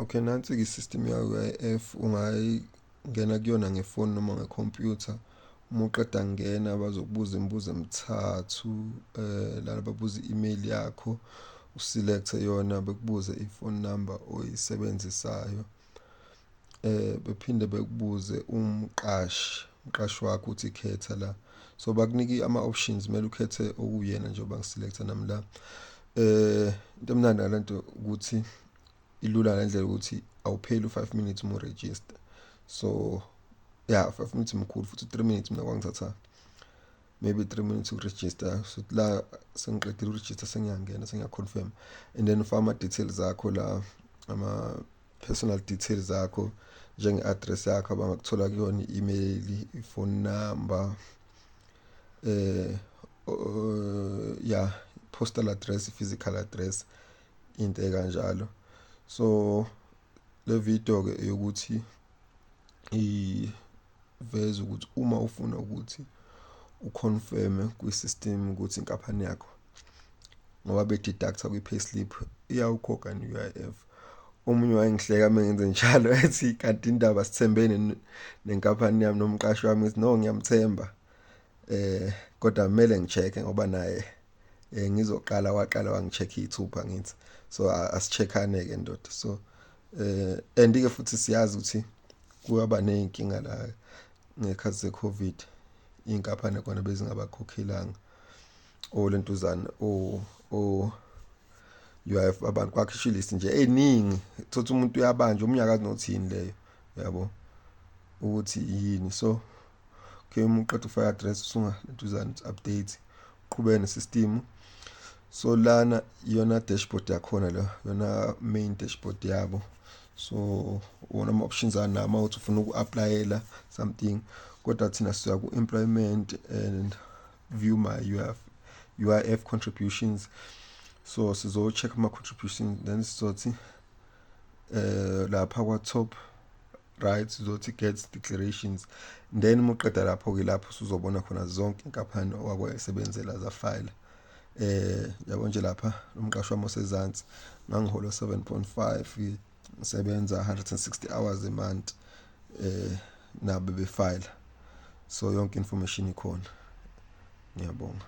Okay, nansi-ke i-system ya-UIF, ungayingena kuyona ngefoni noma ngekhompyutha. Uma uqeda kungena bazokubuza imibuzo emithathu, lana babuza i-email yakho, u-select-e yona, bekubuze i-phone number oyisebenzisayo, bephinde bekubuze umqashi, umqashi wakho uthi khetha la. So bakunika ama-options, kumele ukhethe okuwuyena njengoba ngi-select-a nami la. Into emnandi ngalento ukuthi ilula ngendlela yokuthi awupheli u-5 minutes uma u-register. So yeah, 5 minutes mkhulu futhi, 3 minutes mina kwangithatha maybe 3 minutes uku-register. So la sengiqedile uku-register, sengiyangena, sengiya-confirm and then ufaka ama-details akho la, ama-personal details akho, njenge-address yakho abangakuthola kuyona, i-email, i-phone number, yeah, postal address, physical address, into ekanjalo. So le video ke eyokuthi iveze ukuthi uma ufuna ukuthi u-confirm kwi-system ukuthi inkampani yakho, ngoba be-deduct-a kwi-payslip, iyawukhokha ne-UIF. Omunye wayengihleka mengenze njalo, ethi, "Kanti indaba sithembene nenkampani yami nomqashi wami?" Ngithi, "No, ngiyamthemba, kodwa kumele ngi-check ngoba naye ngizoqala waqala wangi-check ithupha." Ngithi, "So asi-check-ane ke, ndoda." So and ke futhi siyazi ukuthi kuyaba nezinkinga la ngekhathi ze-COVID, inkampani khona bezingabakhokhelanga olentuzana o UIF abantu, kwakhishwa i-list nje eningi, thothi umuntu uyabanjwa, omunye akazi nothini leyo yabo ukuthi yini. So okay, uma uqeda ufaka address, usunga lentuzana update, uqhubeke ne-system. So lana iyona dashboard yakhona la, yona main dashboard yabo. So wona ama options anama uthi ufuna uku-applyela something, kodwa thina siya ku-employment and view my UIF, UIF contributions. So sizo check ama contributions, then sizothi lapha kwa top right sizothi get declarations. Then uma uqeda lapho ke, lapho usuzobona khona zonke inkampani owakwayisebenzela za-file. Yabo nje lapha umqashi wami osezansi, ngangihola 7.5, ngisebenza 160 hours a month, nabo be-file. So yonke information ikhona. Ngiyabonga.